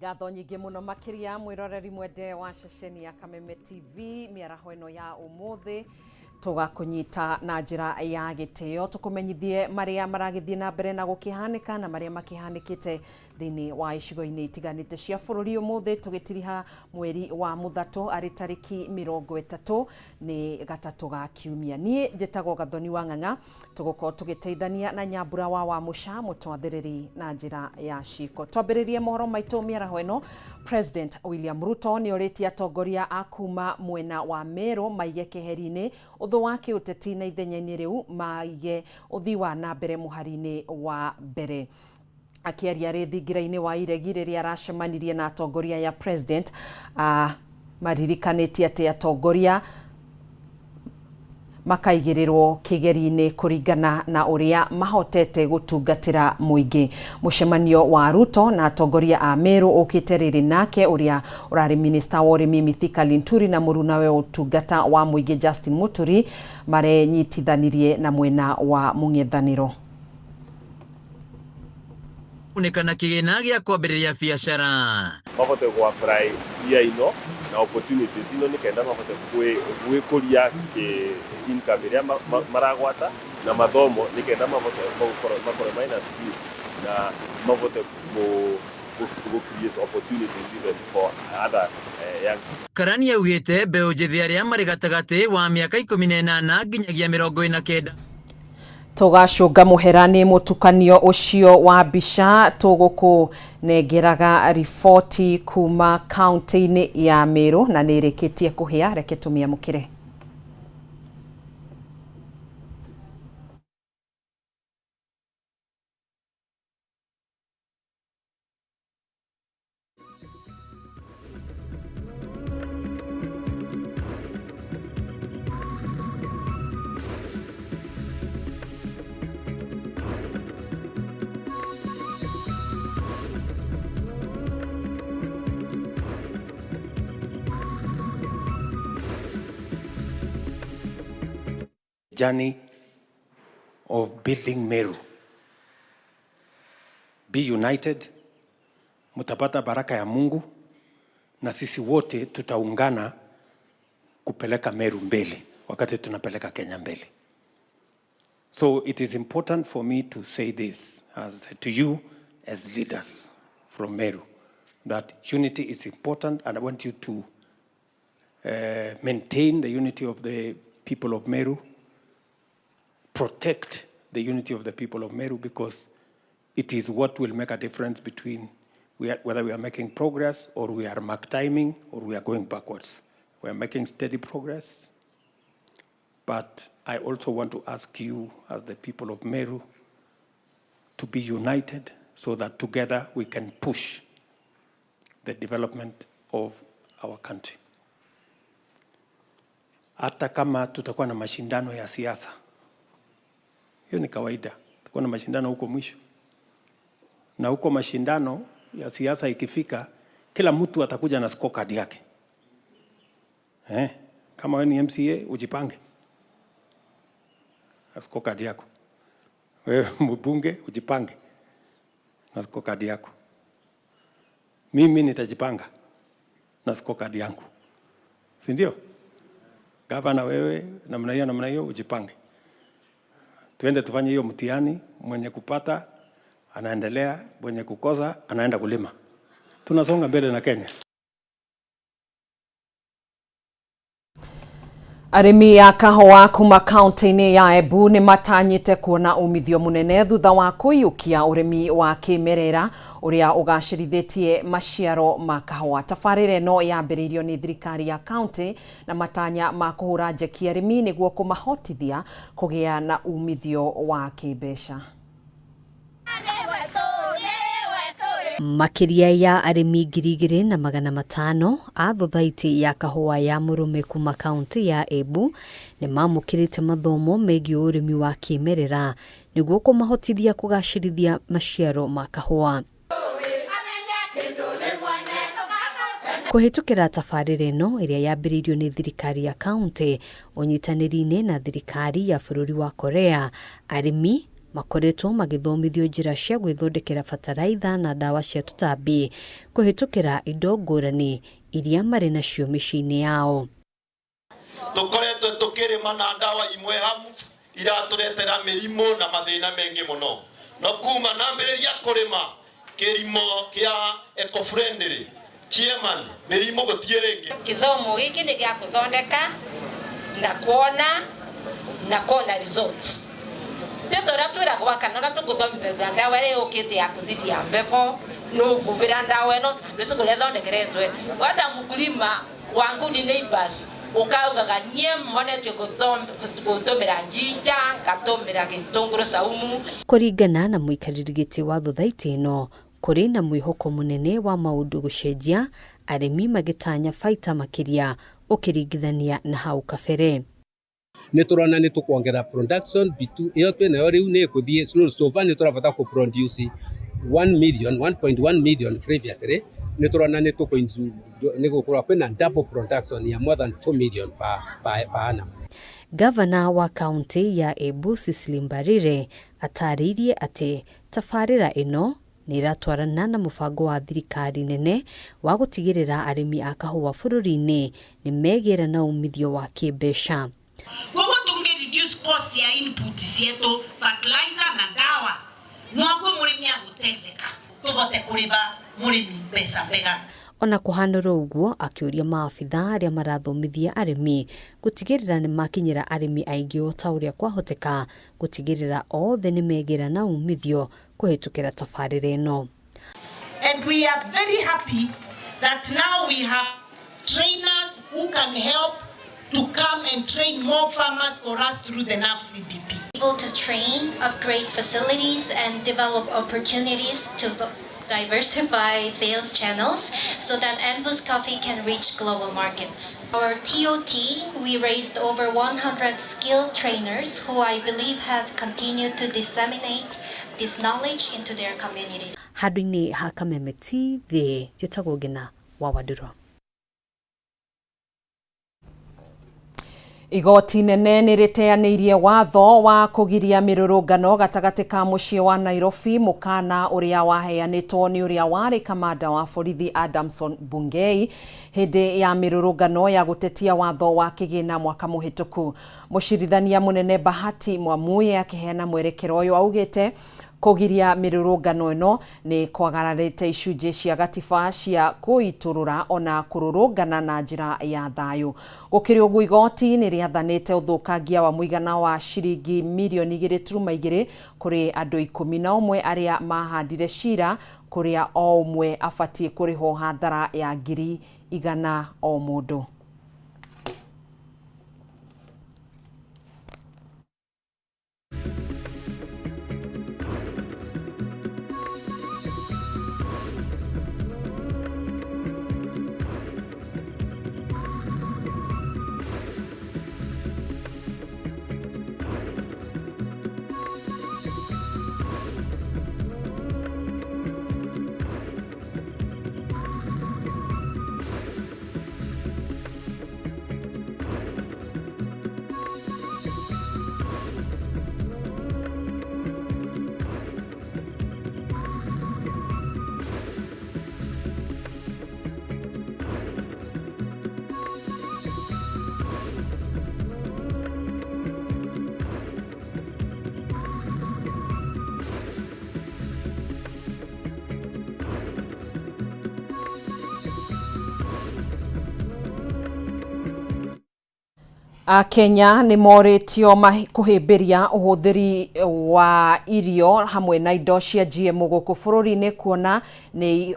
Ngatho nyingĩ mũno makĩria mwĩroreri mwende wa ceceni ya Kameme TV mĩaraho ĩno ya ũmũthĩ. Tũgakũnyita na njĩra ya gĩtĩo tũkũmenyithie marĩa maragĩthiĩ na mbere na gũkĩhanĩka na marĩa makĩhanĩkĩte thĩinĩ wa icigo-inĩ itiganĩte cia bũrũri. Ũmũthĩ tũgĩtiriha mweri wa Mũthatũ arĩ tarĩki 30 nĩ gatatũ ga kiumia. Niĩ njĩtagwo Gathoni wa Ng'ang'a. Tũgũkorwo tũgĩteithania na Nyambura wa Wamũca mũtwathĩrĩri na njĩra ya ciĩko. Twambĩrĩrie mohoro maitũ mĩaraho ĩno. President William Ruto nĩ orĩtie atongoria a kuma mwena wa Meru maige keheri-inĩ ũthũ wa kĩũteti na ithenya-inĩ rĩu maige ũthii wa na mbere mũhari-inĩ wa mbere. Akĩaria arĩ thingira-inĩ wa iregi rĩrĩa aracemanirie na atongoria ya President, maririkanĩtie atĩ atongoria makaigĩrĩrwo kĩgeri-inĩ kũringana na ũrĩa mahotete gũtungatĩra mũingĩ. Mũcemanio wa Ruto na atongoria a Meru ũkĩte rĩrĩ nake ũrĩa ũrarĩ minista wa ũrĩmi Mithika Linturi na mũrunawe wa ũtungata wa mũingĩ Justin Muturi marenyitithanirie na mwena wa mũng'ethanĩro. Kũgunĩka na kĩgĩna gĩa kwambĩrĩria biacara. Mahote gũ apply mbia ino na opportunities ino nĩ kenda mahote gwĩkũria kĩ income ĩrĩa maragwata na mathomo nĩ kenda mahote gũkorwo makorwo mena skills na mahote gũ create opportunities even for other young. Karani augĩte mbeũ njĩthĩ arĩa marĩ gatagatĩ wa mĩaka 18 nginyagia 49. Tũgacũnga mũhera nĩ mũtukanio ũcio wa mbica. Tũgũkũnengeraga riboti kuma kaunti-inĩ ya Meru na nĩ ĩrĩkĩtie kũhĩa, reke tũmĩamũkĩre. Journey of building Meru. Be united, mutapata baraka ya Mungu na sisi wote tutaungana kupeleka Meru mbele wakati tunapeleka Kenya mbele. So it is important for me to say this as to you as leaders from Meru, that unity is important and I want you to maintain the unity of the people of Meru, protect the unity of the people of Meru, because it is what will make a difference between whether we are making progress or we are mark timing or we are going backwards. We are making steady progress, but I also want to ask you as the people of Meru to be united so that together we can push the development of our country. Hata kama tutakuwa na mashindano ya siasa, hiyo ni kawaida, tutakuwa na mashindano huko mwisho, na huko mashindano ya siasa ikifika, kila mtu atakuja na scorecard yake. Kama wewe ni MCA ujipange na scorecard yako, wewe mbunge ujipange na scorecard yako, mimi nitajipanga na scorecard yangu, si ndio? Gavana wewe namna hiyo namna hiyo ujipange, tuende tufanye hiyo mtihani. Mwenye kupata anaendelea, mwenye kukosa anaenda kulima. Tunasonga mbele na Kenya. Arĩmi a kahũa kuma kaunti-inĩ ya Embu nĩ matanyĩte kuona umithio mũnene thutha wa kũiyũkia ũrĩmi wa kĩmerera ũrĩa ũgacĩrithĩtie maciaro ma kahũa. Tabarĩra ĩno yambĩrĩirio nĩ thirikari ya kaunti na matanya ma kũhũra njeki arĩmi nĩguo kũmahotithia kũgĩa na umithio wa kĩmbeca. Makĩria ya arĩmi 2,500 a thothaitĩ ya kahũa ya mũrũme kuma kaunti ya Embu nĩ mamũkĩrĩte mathomo megiĩ ũrĩmi wa kĩmerera nĩguo kũmahotithia kũgacĩrithia maciaro ma kahũa. Kũhĩtũkĩra tabarĩra ĩno ĩrĩa yambĩrĩirio nĩ thirikari ya kaunti ũnyitanĩri-inĩ na thirikari ya bũrũri wa Korea, arĩmi Makoretwo magĩthomithio njĩra cia gwĩthondekera bataraitha na ndawa cia tũtambi kũhĩtũkĩra indo ngũrani iria marĩ nacio mĩciĩ-inĩ yao. Tukoretwo tukirima na ndawa imwe harmful iraturetera mĩrimũ na mathĩna mengĩ mũno, no kuma nambĩrĩria kũrĩma kĩrimo kĩa eco friendly, chairman, mĩrimũ gũtiĩ rĩngĩ. Gĩthomo gĩkĩ nĩ gĩa kũthondeka na kuona results. Ti ta ũrĩa twĩragwo kana ũrĩa tũgũthomithagio ndawa ĩrĩa yũkĩte ya kũthithia mbebo nũvuvĩra ndawa ĩno na ndwĩci kũrĩa ĩthondekeretwe. Wata mũkulima wa Good Neighbors ukaugaga niĩ monetio gũtũmĩra njinja ngatũmĩra gĩtũngũrũ saumu. Kũringana na mũikarĩri gĩtĩ wa thothaitĩ ĩno, kũrĩ na mwĩhoko mũnene wa maũndũ gũcenjia, arĩmi magĩtanya baita makĩria ũkĩringithania na hau kabere. Nĩ tũrona nĩ tũkuongerera production bitu ĩyo twĩnayo rĩu nĩ ĩkũthiĩ slow. So far nĩ tũrabata kũ produce 1 million, 1.1 million previously. Nĩ tũrona nĩ tũkũ nĩ gũkorwo kwĩna double production ya more than 2 million per annum. Gavana wa kaunti ya Embu Cecily Mbarire atarĩirie atĩ tabarĩra ĩno nĩ ĩratwarana na mũbango wa thirikari nene wa gũtigĩrĩra arĩmi a kahũa bũrũri-inĩ nĩ megĩra na umithio wa kĩmbeca. Koguo tunge reduce cost ya input cietu, fertilizer na ndawa, noguo mũrĩmi agũteithĩka, tũhote kũrĩba mũrĩmi mbeca mbega. Ona kũhanĩra ũguo, akĩũria maabitha arĩa marathomithia arĩmi gũtigĩrĩra nĩ makinyĩra arĩmi aingĩ o ta ũrĩa kwahoteka gũtigĩrĩra othe nĩ megĩra na umithio kũhĩtũkĩra tabarĩra ĩno. And we are very happy that now we have trainers who can help to come and train more farmers for us through the NAVCDP. Able to train, upgrade facilities, and develop opportunities to diversify sales channels so that Embu's coffee can reach global markets. Our TOT, we raised over 100 skilled trainers who I believe have continued to disseminate this knowledge into their communities. Handũ-inĩ ha Kameme TV, njĩtagwo Ngina wa Wandũrũ. Igoti nene nĩ rĩteanĩirie watho wa kũgiria mĩrũrũngano gatagatĩ ka mũciĩ wa Nairobi, mũkana ũrĩa waheanĩtwo nĩ ũrĩa warĩ kamanda wa borithi Adamson Bungei hĩndĩ ya mĩrũrũngano ya gũtetia watho wa kĩgĩna mwaka mũhĩtũku. Mũcirithania mũnene Bahati Mwamuye akĩheana mwerekero ũyũ augĩte kũgiria mĩrũrũngano ĩno nĩ kwagararĩte icunjĩ cia gatiba cia kũitũrũra ona kũrũrũngana na njĩra ya thayũ. Gũkĩrĩ ũguo, igoti nĩ rĩathanĩte ũthũkangia wa mũigana wa ciringi mirioni 2.2 kũrĩ andũ 11 arĩa mahandire cira, kũrĩa o ũmwe abatiĩ kũrĩhwo hathara ya 100,000 o mũndũ. Akenya nĩ morĩtio kũhĩmbĩria ũhũthĩri wa irio hamwe na indo cia GMO gũkũ bũrũri-inĩ, kuona nĩ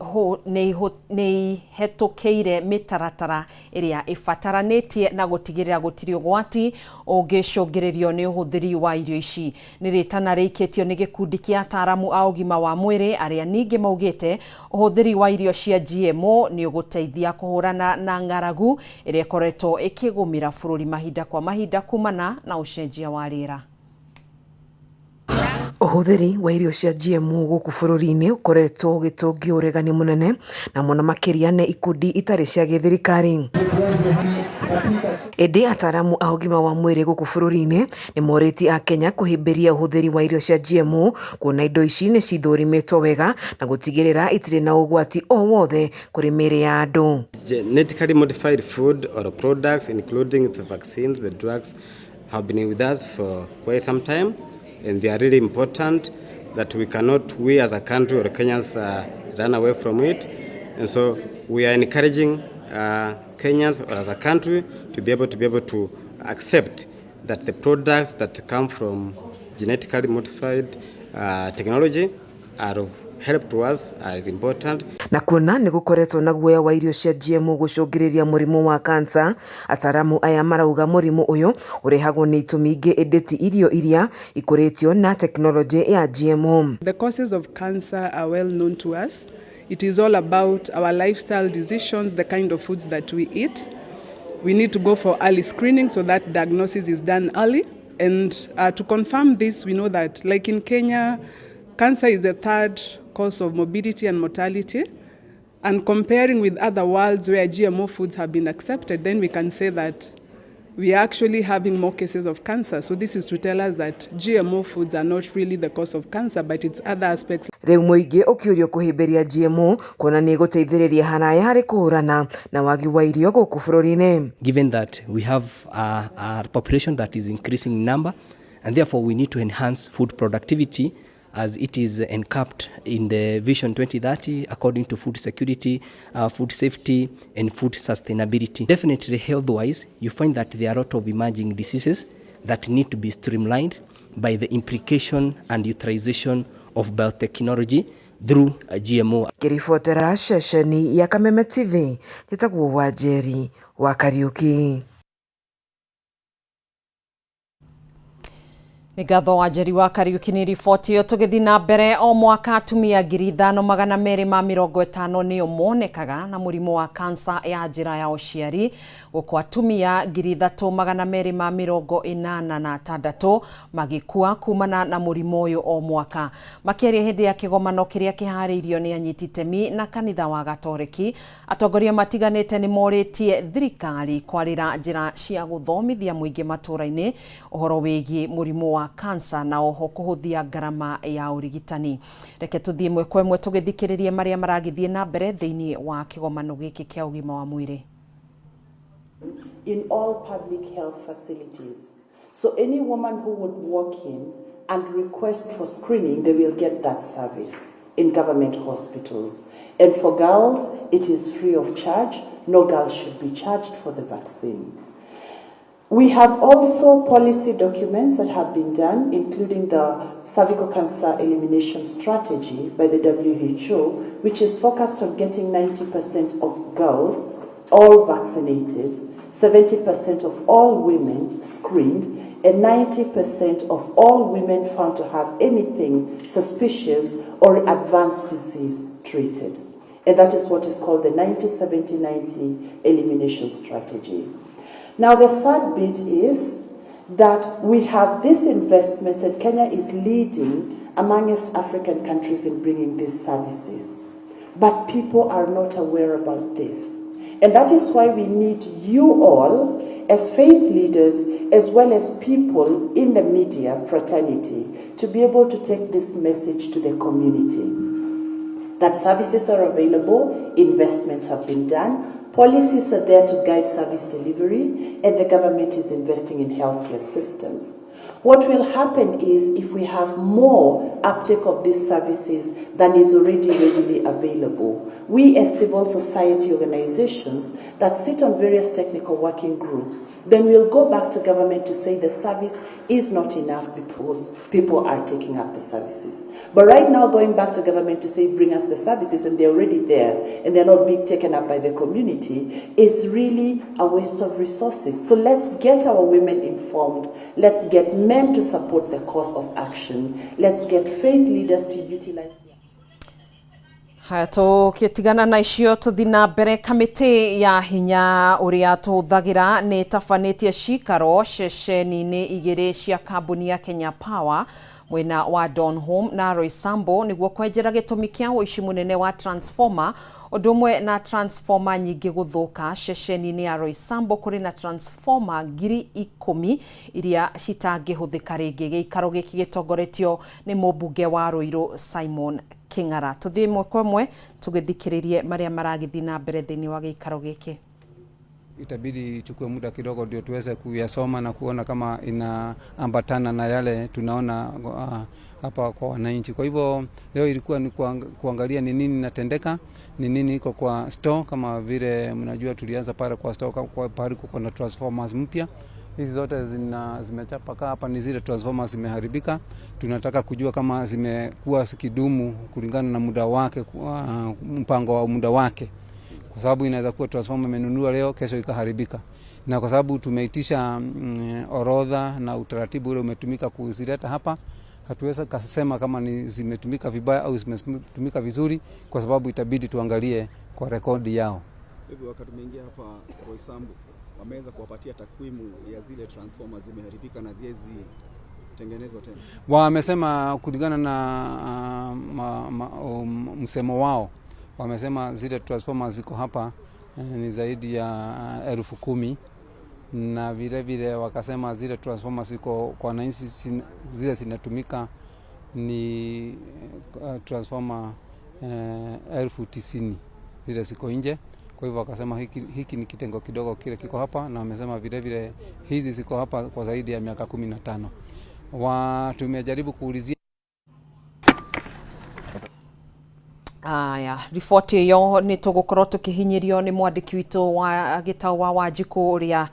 ihetũkĩire mĩtaratara ĩrĩa ĩbataranĩtie na gũtigĩrĩra gũtirĩ ũgwati ũngĩcũngĩrĩrio nĩ ũhũthĩri wa irio ici. Nĩ rĩtana rĩikĩtio nĩ gĩkundi kĩa ataaramu a ũgima wa mwĩrĩ arĩa ningĩ maugĩte ũhũthĩri wa irio cia GMO nĩ ũgũteithia kũhũrana na ng'aragu ĩrĩa ĩkoretwo ĩkĩgũmĩra bũrũri mahinda kwa mahinda kumana na ũcenjia wa rĩera. Ũhũthĩri wa irio cia GMO gũkũ bũrũri-inĩ ũkoretwo ũgĩtũngio ũregani mũnene na mũno makĩria nĩ ikundi itarĩ cia gĩthirikari. Ĩndĩ ataramu a ũgima wa mwĩrĩ gũkũ bũrũri-inĩ nĩ morĩtie akenya kũhĩmbĩria ũhũthĩri wa irio cia GMO kuona indo ici nĩ cithũrimĩtwo wega na gũtigĩrĩra itirĩ na ũgwati o wothe kũrĩ mĩĩrĩ ya andũ. Genetically modified food or products, including the vaccines, the drugs, have been with us for quite some time, and they are really important that we cannot, we as a country or Kenyans, run away from it. And so we are encouraging Kenyans or as a country to be able to accept that the products that come from genetically modified technology are of help to us, are important. Na kuona nĩ gũkoretwo na guoya wa irio cia GMO gũcũngĩrĩria mũrimũ wa kansa, ataramu aya marauga mũrimũ ũyũ ũrehagwo nĩ itũmi ingĩ ĩndĩ ti irio iria ikũrĩtio na tekinoronjĩ ya GMO. The causes of cancer are well known to us. It is all about our lifestyle decisions, the kind of foods that we eat. We need to go for early screening so that diagnosis is done early. And to confirm this, we know that, like in Kenya, cancer is a third cause of morbidity and mortality. And comparing with other worlds where GMO foods have been accepted, then we can say that we are actually having more cases of cancer. So this is to tell us that GMO foods are not really the cause of cancer, but it's other aspects. Rĩu mũingĩ ũkĩũrio kũhĩmbĩria GMO kuona nĩ ĩgũteithĩrĩria haraya harĩ kũhũrana na wagi wa irio gũkũ bũrũri-inĩ. Given that we have a population that is increasing in number, and therefore we need to enhance food productivity as it is encapped in the Vision 2030 according to food security, food safety, and food sustainability. Definitely health-wise, you find that there are a lot of emerging diseases that need to be streamlined by the implication and utilization of biotechnology through GMO. Ngĩribotera ceceni ya Kameme TV, njĩtagwo Wanjeri wa Kariuki. Nĩ ngatho Wanjeri wa Kariuki nĩ riboti ĩyo. Tũgĩthiĩ na mbere, o mwaka atumia 5250 nĩo monekaga na mũrimũ wa kansa ya njĩra ya ũciari, gũkũ atumia 3286 magĩkua kumana na mũrimũ ũyũ o mwaka. Makĩaria hĩndĩ ya kĩgomano kĩrĩa kĩharĩirio nĩ anyiti itemi na kanitha wa Gatoreki, atongoria matiganĩte nĩ morĩtie thirikari kwarĩra njĩra cia gũthomithia mũingĩ matũũra-inĩ ũhoro wĩgiĩ mũrimũ wa kansa na oho kũhũthia ngarama ya ũrigitani. Reke tũthiĩ ĩmwe kwa ĩmwe tũgĩthikĩrĩrie marĩa maragĩthiĩ na mbere thĩinĩ wa kĩgomano gĩkĩ kĩa ũgima wa mwĩrĩ. In all public health facilities. So any woman who would walk in and request for screening, they will get that service in government hospitals. And for girls, it is free of charge. No girl should be charged for the vaccine. We have also policy documents that have been done, including the cervical cancer elimination strategy by the WHO, which is focused on getting 90% of girls all vaccinated, 70% of all women screened, and 90% of all women found to have anything suspicious or advanced disease treated. And that is what is called the 90-70-90 elimination strategy. Now, the sad bit is that we have these investments, and Kenya is leading amongst African countries in bringing these services. But people are not aware about this. And that is why we need you all as faith leaders, as well as people in the media fraternity, to be able to take this message to the community. That services are available, investments have been done, policies are there to guide service delivery, and the government is investing in healthcare systems. What will happen is if we have more uptake of these services than is already readily available, we as civil society organizations that sit on various technical working groups, then we'll go back to government to say the service is not enough because people are taking up the services. But right now, going back to government to say bring us the services and they're already there and they're not being taken up by the community is really a waste of resources. So let's get our women informed. Let's get men to support the cause of action. Let's get faith leaders to utilize. Haya, tũgĩtigana na icio tũthi na mbere. Kamĩtĩ ya hinya ũrĩa tũhũthagĩra nĩ ĩtabanĩtie cikaro ceceni-inĩ igĩrĩ cia kambuni ya Kenya Power mwena wa Donholm na Roysambu nĩguo kwenjera gĩtũmi kĩa ũici mũnene wa transformer, ũndũ ũmwe na transformer nyingĩ gũthũka. Ceceni-inĩ ya Roysambu kũrĩ na transformer 10,000 iria citangĩhũthĩka rĩngĩ. Gĩikaro gĩkĩ gĩtongoretio nĩ mũmbunge wa Ruiru Simon King'ara. Tũthiĩ ĩmwe kwa ĩmwe tũgĩthikĩrĩrie marĩa maragĩthiĩ na mbere thĩinĩ wa gĩikaro gĩkĩ. Itabidi ichukue muda kidogo ndio tuweze kuyasoma na kuona kama inaambatana na yale tunaona hapa kwa wananchi. Kwa hivyo leo ilikuwa ni kuangalia ni nini inatendeka, ni nini iko kwa store. Kama vile mnajua tulianza pale kwa store, kwa pale kuko na transformers mpya. Hizi zote zimechapakaa hapa ni zile transformers zimeharibika. Tunataka kujua kama zimekuwa zikidumu kulingana na muda wake, mpango wa muda wake, kwa sababu inaweza kuwa transformer imenunua leo, kesho ikaharibika. Na kwa sababu tumeitisha orodha na utaratibu ule umetumika kuzileta hapa, hatuwezi kusema kama ni zimetumika vibaya au zimetumika vizuri, kwa sababu itabidi tuangalie kwa rekodi yao. Hivi wakati tumeingia hapa Roysambu, wameweza kuwapatia takwimu ya zile transformer zimeharibika na ziwezi tengenezwa tena? Wamesema kulingana na msemo wao, wamesema zile transformers ziko hapa ni zaidi ya 10,000, na vile vile wakasema zile transformers ziko kwa wananchi zile zinatumika ni transformer 90,000 zile ziko nje. Kwa hivyo wakasema hiki ni kitengo kidogo kile kiko hapa, na wamesema vile vile hizi ziko hapa kwa zaidi ya miaka 15. Tumejaribu kuulizia. Aya, riboti ĩyo nĩ tũgũkorwo tũkĩhinyĩrio nĩ mwandĩki witũ wa Gĩtaũ wa Wanjikũ ũrĩa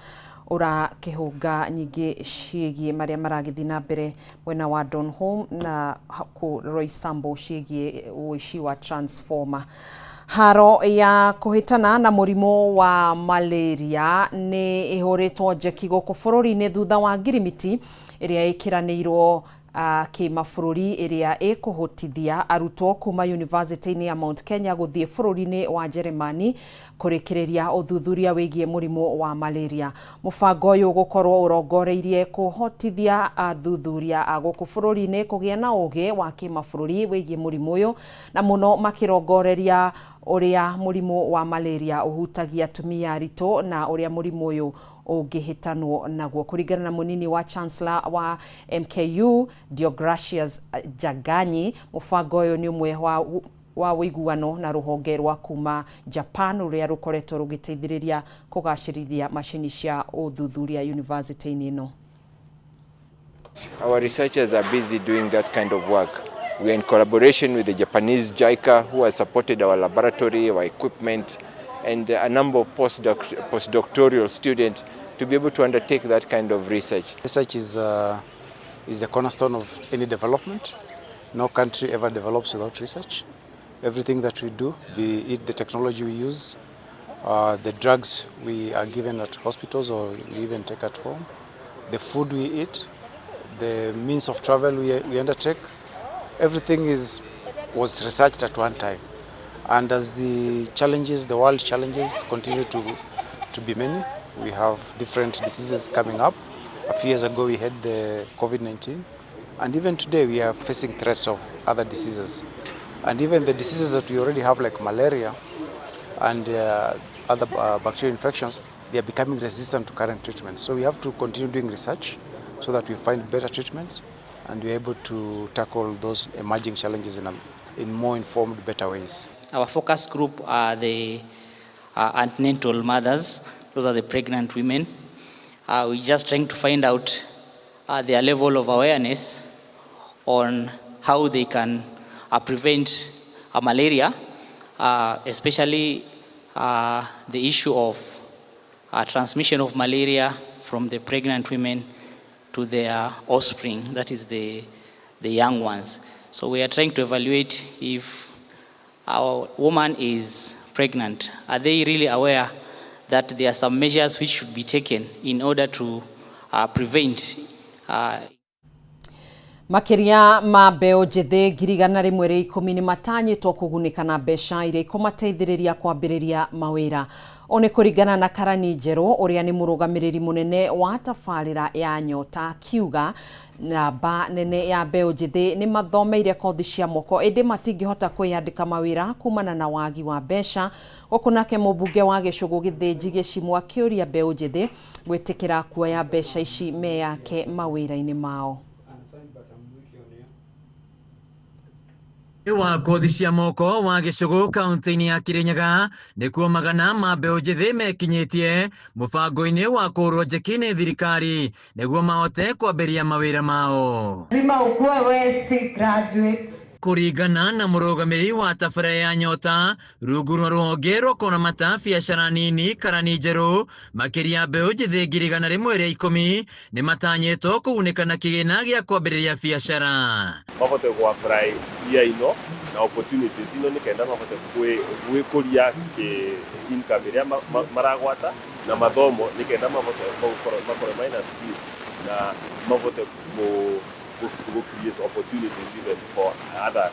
ũrakĩhũnga nyingĩ ciĩgiĩ marĩa maragĩthiĩ na mbere mwena wa Donholm na kũ Roysambu ciĩgiĩ ũici wa transformer. Haro ya kũhĩtana na mũrimũ wa malaria nĩ ĩhũrĩtwo njeki gũkũ bũrũri-inĩ thutha wa ngirimiti ĩrĩa ĩkĩranĩirwo kĩmabũrũri ĩrĩa ĩkũhotithia arutwo kuma yunivasĩtĩ-inĩ ya Mount Kenya gũthiĩ bũrũri-inĩ wa Jeremani kũrĩkĩrĩria ũthuthuria wĩgiĩ mũrimũ wa malaria. Mũbango ũyũ ũgũkorwo ũrongoreirie kũhotithia athuthuria a gũkũ bũrũri-inĩ kũgĩa na ũgĩ wa kĩmabũrũri wĩgiĩ mũrimũ ũyũ, na mũno makĩrongoreria ũrĩa mũrimũ wa malaria ũhutagia atumia aritũ na ũrĩa mũrimũ ũyũ ũngĩhĩtanwo naguo. Kũringana na mũnini wa Chancellor wa MKU Deogracius Jaganyi, mũbango ũyũ nĩ ũmwe wa ũiguano na rũhonge rwa kuma Japan rũrĩa rũkoretwo rũgĩteithĩrĩria kũgacĩrithia macini cia ũthuthuria yunivasĩtĩ-inĩ ĩno. Our researchers are busy doing that kind of work. We are in collaboration with the Japanese JICA, who has supported our laboratory, our equipment, and a number of postdoctoral students to be able to undertake that kind of research. Research is the cornerstone of any development. No country ever develops without research. Everything that we do, be it the technology we use, the drugs we are given at hospitals or we even take at home, the food we eat, the means of travel we undertake, everything was researched at one time. And as the challenges, the world challenges continue to be many, we have different diseases coming up. A few years ago we had the COVID-19, and even today we are facing threats of other diseases. And even the diseases that we already have, like malaria and other bacterial infections, they are becoming resistant to current treatments. So we have to continue doing research so that we find better treatments and we're able to tackle those emerging challenges in more informed, better ways. Our focus group are the antenatal mothers. Those are the pregnant women. We're just trying to find out their level of awareness on how they can prevent malaria, especially the issue of transmission of malaria from the pregnant women to their offspring, that is the young ones. So we are trying to evaluate if our woman is pregnant, are they really aware that there are some measures which should be taken in order to prevent Makĩria ma mbeũ njĩthĩ 110,000 nĩ matanyĩtwo kũgunĩka na mbeca iria ikũmateithĩrĩria kwambĩrĩria mawĩra. Ũũ nĩ kũringana na Karani Njerũ ũrĩa nĩ mũrũgamĩrĩri mũnene wa tabarĩra ya Nyota akiuga namba nene ya mbeũ njĩthĩ nĩ mathomeire kothi cia moko ĩndĩ matingĩhota kwĩyandĩka mawĩra kumana na wagi wa mbeca. Gũkũ nake mũmbunge wa Gĩcũgũ Gĩthĩnji Gĩcimũ akĩũria mbeũ njĩthĩ gwĩtĩkĩra kuoya mbeca ici meyake mawĩra-inĩ mao. Wa kothi cia moko wa Gĩcũgũ kaunti-inĩ ya Kirinyaga nĩkuo magana ma mbeũ njĩthĩ mekinyĩtie mũbango-inĩ wa kũhũrwo njeki nĩ thirikari nĩguo mahote kwambĩrĩria mawĩra mao. Lazima ukuwe we si graduate. Kũringana na mũrũgamĩrĩri wa tabarĩra ya Nyota rungu rwa rũhonge rwa kũramata biacara nini Karani Njerũ, makĩria mbeũ njĩthĩ 110,000 nĩ matanyĩtwo kũgunĩka na kĩgĩna gĩa kwambĩrĩria biacara. Mahote gũ apply mbia ino na opportunities ino nikenda mahote gwikuria ki income iria maragwata na mathomo nikenda mahote makorwo mena skills na mahote ku create opportunities even for other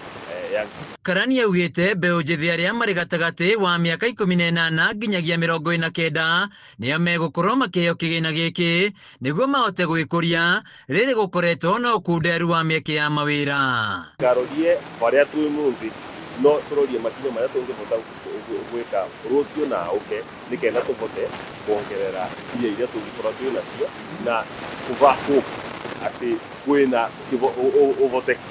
young. Karani augĩte mbeũ njĩthĩ arĩa marĩ gatagatĩ wa mĩaka 18 nginyagia 49 nĩo megũkorwo makĩheo kĩgĩna gĩkĩ nĩguo mahote gwĩkũria rĩrĩ gũkoretwo na ũkunderu wa mĩeke ya mawĩra. Karorie harĩa twĩ mũthĩ no tũrorie makinya marĩa tũngĩhota gwĩka rũciũ na ũke nĩkenda tũhote kuongerera mbia iria tũngĩkorwo twĩ nacio na kũva hope atĩ kwĩna ũhoteki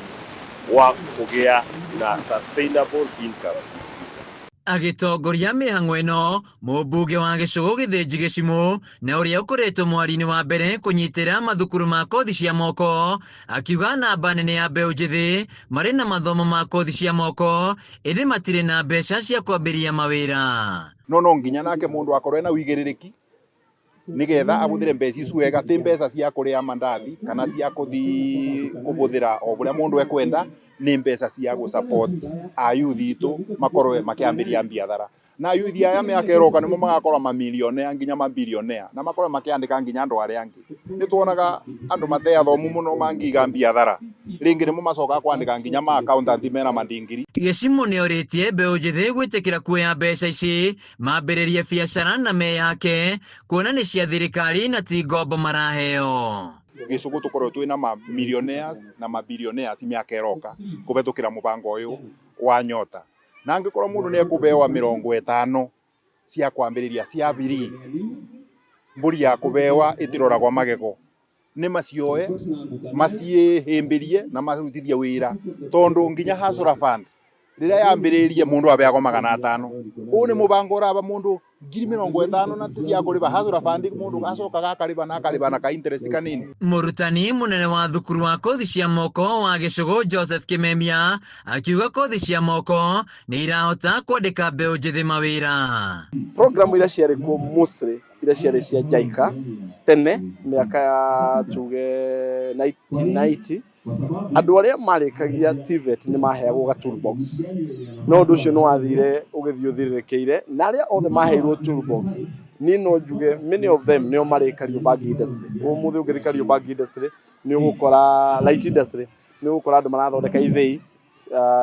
wa kũgĩa na sustainable income in future. Agĩtongoria mĩhang'o ĩno mũmbunge wa Gĩcũgũ Gĩthĩnji Gĩcimũ na ũrĩa ũkoretwo mwari-inĩ wa mbere kũnyitĩra mathukuru ma kothi cia moko akiuga namba nene ya mbeũ njĩthĩ marĩ na mathomo ma kothi cia moko ĩndĩ matirĩ na mbeca cia kwambĩrĩria mawĩra. No nginya nake mundu akorwo ena wigĩrĩrĩki nigetha abuthire mbeca icu wega, ti mbeca cia kuria mandathi kana cia kuthi kubuthira o buria mundu ekwenda, ni mbeca cia gu support a youth itu makorwe makiambiria biathara. Na youth aya miaka iroka nimo magakorwo mamilionea nginya mabilionea na makorwo makiandika nginya andu aria angi. Ni tuonaga andu mate athomu muno mangiga biathara ringi nimo macokaga kwandika nginya ma accountant mena mandingiri. Gĩcimũ nĩorĩtie mbeũ njĩthĩ gwĩtĩkĩra kuoya mbeca ici mambĩrĩrie biacara na meyake kuona nĩ cia thirikari na ti ngombo maraheo. Gĩcũgũ tũkorwo twĩna ma millionaires na ma billionaires mĩaka ĩroka kũhetũkĩra mũbango ũyũ wa Nyota. Na angĩkorwo mũndũ nĩ ekũbewa 50 cia kwambĩrĩria cia biri, mbũri ya kũbewa ĩtiroragwo magego, nĩ macioe maciĩhĩmbĩrie na marutithie wĩra, tondũ nginya Hustler Fund rĩrĩa yambĩrĩirie mũndũ abeagwo 500. Ũũ nĩ mũbango ũraba mũndũ 50,000 na ti cia kũrĩba Hustler Fund, mũndũ acokaga akarĩba na akarĩba na ka interest kanini. Mũrutani mũnene wa thukuru wa kothi cia moko wa Gĩcũgũ Joseph Kimemia akiuga kothi cia moko nĩ irahota kwandĩka mbeũ njĩthĩ mawĩra. Programu iria ciarĩ kuo mostly iria ciarĩ cia JICA tene mĩaka ya tuge 1990, andũ arĩa marĩkagia TVET nĩ maheagwo ga toolbox, no ũndũ ũcio nĩ wathire ũgĩthiĩ ũthirĩrĩkĩire, na arĩa othe maheirwo toolbox niĩ no njuge many of them nĩo marĩ Kariobangi industry. Ũmũthĩ ũngĩthiĩ Kariobangi industry nĩ ũgũkora light industry, nĩ ũgũkora andũ marathondeka ithĩi,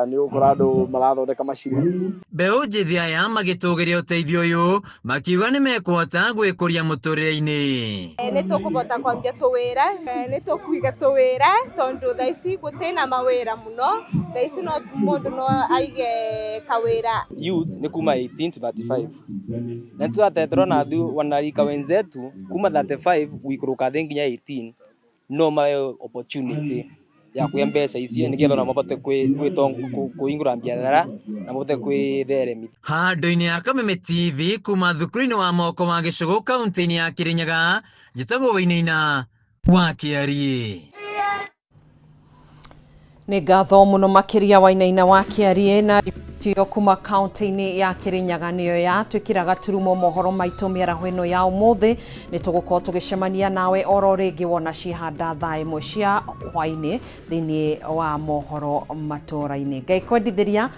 nĩ ũgũkora andũ marathondeka macini. Mbeũ njĩthĩ aya magĩtũgĩria ũteithio ũyũ makiuga nĩ mekũhota gwĩkũria mũtũrĩre-inĩ. Nĩ tũkũhota kwambia tũwĩra, nĩ tũkũiga tũwĩra tondũ thaa ici gũtirĩ mawĩra mũno, thaa ici no mũndũ no aige kawĩra. Youth ni kuma 18 to 35 na tũratetera na thu wanarika wenzetu kuma 35 guikũrũka thĩ nginya 18 no maheo opportunity ya kuoya mbeca icio nigetha ona mabote kũhingũra biathara na mabote kwĩtheremia. Handũ-inĩ ya Kameme TV kuma thukuru-inĩ wa moko wa Gĩcũgũ kaunti-inĩ ya Kirinyaga, njĩtagwo Wainaina wa Kĩariĩ. Nĩ ngatho mũno makĩria Wainaina wa Kĩariĩ na riboti ĩyo kuma kaunti-inĩ ya Kirinyaga nĩyo yatwĩkĩra gaturumo mohoro maitũ mĩaraho ĩno ya ũmũthĩ. Nĩ tũgũkorwo tũgĩcemania nawe oro rĩngĩ wona cihanda thaa 1 cia hwainĩ thĩinĩ wa mohoro matũra-inĩ. Ngai kwendithĩria.